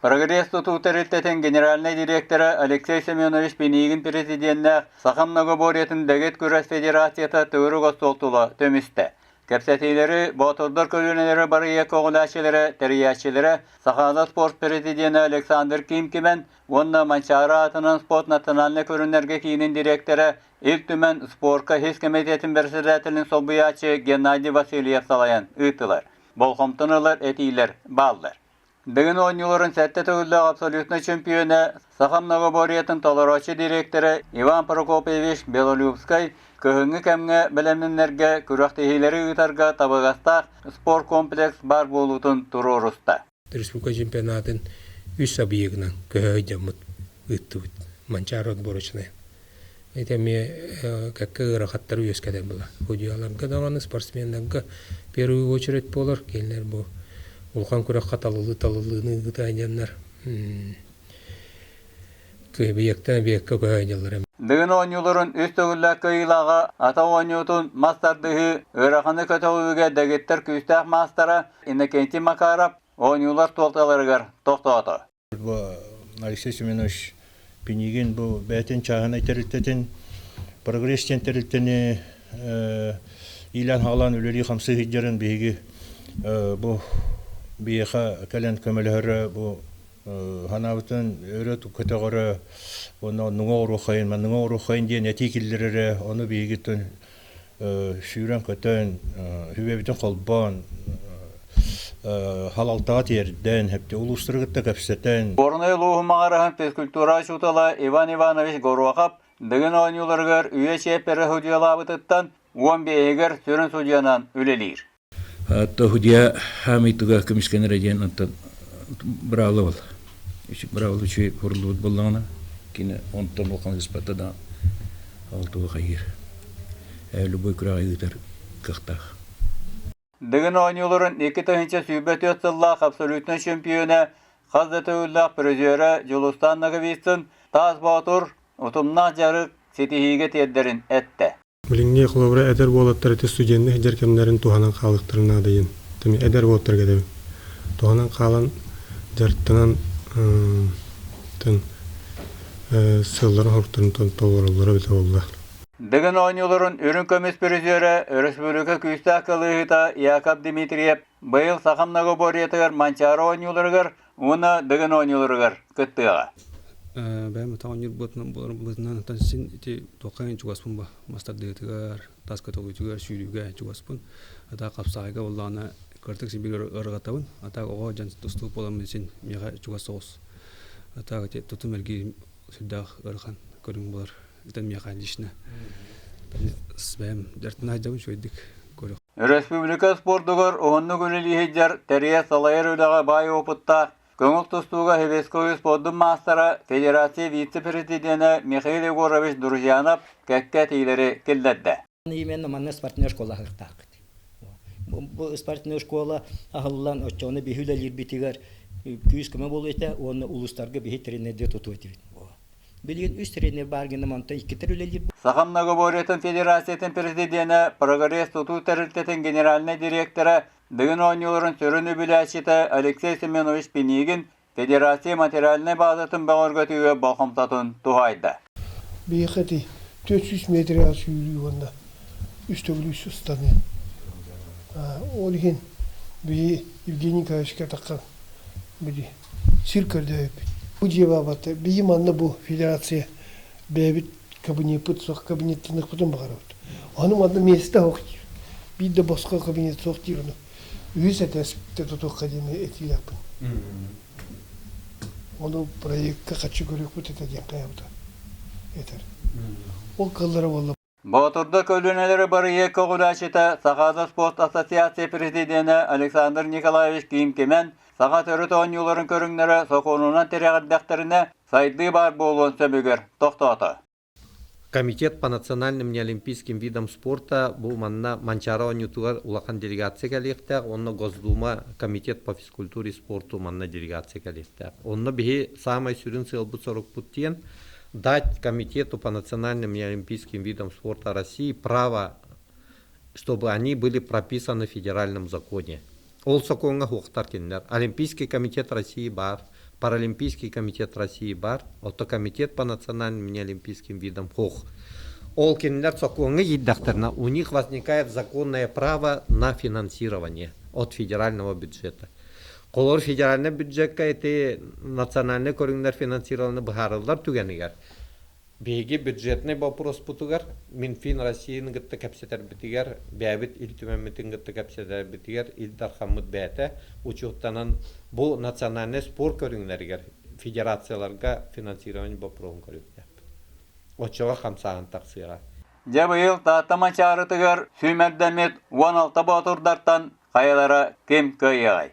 Прогресс тутуу тэрилтэтин генеральнай директора Алексей Семенович Пинигин президеннээх Саха многоборьетын дэгит күрэс федерацията төгүрүк остуол тула түмүстэ. Кэпсэтиилэри Боотурдар көлүөнэлэрэ барыйа көҕүлээччилэрэ, тэрийээччилэрэ Сахаада спорт президенэ Александр Ким-Кимэн уонна Манчаары аатынан спорт национальнай көрүҥнэргэ киинин дириэктэрэ Ил Түмэн спорка ис кэмитиэтин бэрэссэдээтэлин солбуйааччы Геннадий Васильев салайан ыыттылар. Болҕомтону ылар этиилэр бааллар. Дыгын оонньууларын сэттэ төгүллээх абсолютнай чөмпүйүөнэ, Саха многоборьетын толорооччу дириэктэрэ Иван Прокопьевич Белолюбскай кыһыҥҥы кэмҥэ бэлэмнэнэргэ күрэхтэһиилэри ыытарга табыгастаах спорткомплекс баар буолуутун туруоруста. Республика чемпионатын үс объегынан көһө сылдьаммыт ыыттыбыт. Манчаары отборочнай. Ити эмиэ кэккэ ыарахаттары үөскэтэр буолар. Судьуйаларга даҕаны, спортсменнарга в первую очередь буолар. Кинилэр бу улахан күрэххэ талылыы талылыыны ыыта сылдьаннар объектан объекка көһө сылдьаллар. Дыгын оонньууларын үс төгүллээх кыайыылааҕа ата оонньуутун мас тардыһыы ыараханы көтөҕүүгэ дэгиттэр күүстээх маастара Иннокентий Макаров оонньуулар туолталарыгар тохтоото. Бу Алексей Семенович Пинигин бу бэйэтин чааһынай тэрилтэтин Прогресс диэн тэрилтэни иилээн-хаалаан үлэлии-хамсыы сылдьарын биһиги бу биһиэхэ кэлэн көмөлөһөрө бу санаабытын өрө көтөҕөрө уонна оннуҥа оруоххайын манныҥа оруоххайын диэн этии киллэрэрэ ону биһигиттэн сүүрэн-көтөн, сүбэбитин холбоон, халалтаҕа тиэрдэн, хэпти улуустары кытта кэпсэтэн. Горнай улууһун маҕараһын физкультура учуутала Иван Иванович Горохов Дыгын оонньууларыгар үйэ чиэппэрэ судьуйалаабытыттан 15-игэр сүрүн судьуйанан үлэлиир. Судьуйа хаамыйтыга көмүскэнэрэ диэн онтон быраабыла бол. Быраабыла үчүгэй куруллубут буоллаҕына, кини онтон улахан ыспата да алтыга хайыыр. Любой күрэҕи ыытар кыахтаах. Дыгын оонньууларын 2024 сыллаах абсолютнай чемпиона, хас да төгүллээх призера Дьулустаан Ноговицын Таас Боотур утумнаах дьарык ситиһиигэ тиэрдэрин эттэ. Билиҥҥи холобура эдэр уолаттар ити студенныы сылдьар кэмнэрин туһанан хаалыахтарын наада диэн эдэр уолаттарга этэбин. Туһанан хаалан дьарыктанан сыалларын-соруктарын толороллоро эбитэ буолла. Дыгын оонньууларын үрүҥ көмүс призерэ, өрөспүүбүлүкэ күүстээх кылыыһыта Яков Дмитриев быйыл Саха многоборьетыгар Манчаары оонньууларыгар уонна Дыгын оонньууларыгар кыттыаҕа. Бэйэм ата оонньуур буотунан оттон син ити туохха чугаспын ба мастардыытыгар, тас көтөҕүүтүгэр, сүүрүүгэ чугаспын. Ата хапсаҕайга буоллаҕына кырдык син биир ырыгатабын. Ата оҕо дьон тустуук буоламмын син миэхэ чугас соҕус. Ата ити тутум эргиирим сүрдээх ыарахан көрүҥ буолар. Это миэхэ лично. Бэйэм дьартын сылдьабын үчүгэйдик көрүөх. Өрөспүүбүлүкэ спордугар уһуннук үлэлии сылдьар тэрийэ салайар үлэҕэ баай опыттаах Көҥүл тустууга Хевесковый спордун маастара, федерация вице-президенэ Михаил Егорович Друзьянов кэккэ этиилэри киллэрдэ. Именно манна спортивная школа аһыахтаахпыт. Бу спортивная школа аһыллан оччоҕуна биһи үлэлиирбитигэр күүс-көмө буолуо этэ уонна улуустарга биһи тренердии тутуо этибит. Билигин үс тренер баар гына онтон иккитэр үлэлиир. Саха многоборьетын федерациятын президенэ, Прогресс тутуу тэрилтэтин генеральнай директора Дыгын оонньууларын сүрүн үбүлээччитэ Алексей Семенович Пинигин федерация материальнай баазатын бөҕөргөтүүгэ болҕомтотун туһаайда. Биһиэхэ ити 400 метрга сүүрүү уонна үс төгүл үс ыстаныы. Ол иһин биһи Евгений Николаевичка таххан били сир көрдөөбүппүт. Бу дьиэ баабата биһи манна бу федерация бэйэбит кабинеппыт суох кабинеттаныахпытын баҕарабыт. Ону манна миэстэ суох диир. Биир да босхо кабинет суох диир ону. Үһүс этээспитэ тутуохха диэн этиилээхпин. Ону проекка хаччы көрүөхпүт этэ диэн хайабыта этэр. Ол кыллара буолла. Боотурдар көлүөнэлэри барыйа көҕүлээччитэ Сахаада спорт ассоциация президенэ Александр Николаевич Ким-Кимэн саха төрүт оонньууларын көрүҥнэрэ сокуонунан тирэҕирдэхтэринэ сайдыы баар буолуон сөбүгэр тохтоото. Комитет по национальным неолимпийским видам спорта бу манна Манчаары оонньуутугар улахан делегация кэлиэхтээх, онно Госдума комитет по физкультуре и спорту манна делегация кэлиэхтээх. Онно биһи саамай сүрүн сыалбыт-сорукпут диэн дать комитету по национальным неолимпийским видам спорта России право, чтобы они были прописаны в федеральном законе. Ол сокуоҥҥа суохтар кинилэр. Олимпийский комитет России баар. Паралимпийский комитет России баар, ото комитет по национальным неолимпийским видам ХОХ. Ол кинилэр сокуоҥҥа киирдэхтэринэ, у них возникает законное право на финансирование от федерального бюджета. Холор федеральный бюджекка ити национальный көрүҥнэр финансирование быһаарыллар түгэнигэр Биһиги бюджетнай боппуруоспутугар Минфин Россияны кытта кэпсэтэрбитигэр, бэйэбит Ил Түмэммитин кытта кэпсэтэрбитигэр Ил Дархаммыт бэйэтэ учуоттанан бу национальнай спорт көрүҥнэригэр федерацияларга финансирование боппуруоһун көрүөхтээхпит. Оччоҕо хамсааһын тахсыаҕа. Дьэ быйыл Таатта Манчаарытыгар сүүмэрдэммит 16 боотурдартан хайалара ким кыайыаҕай?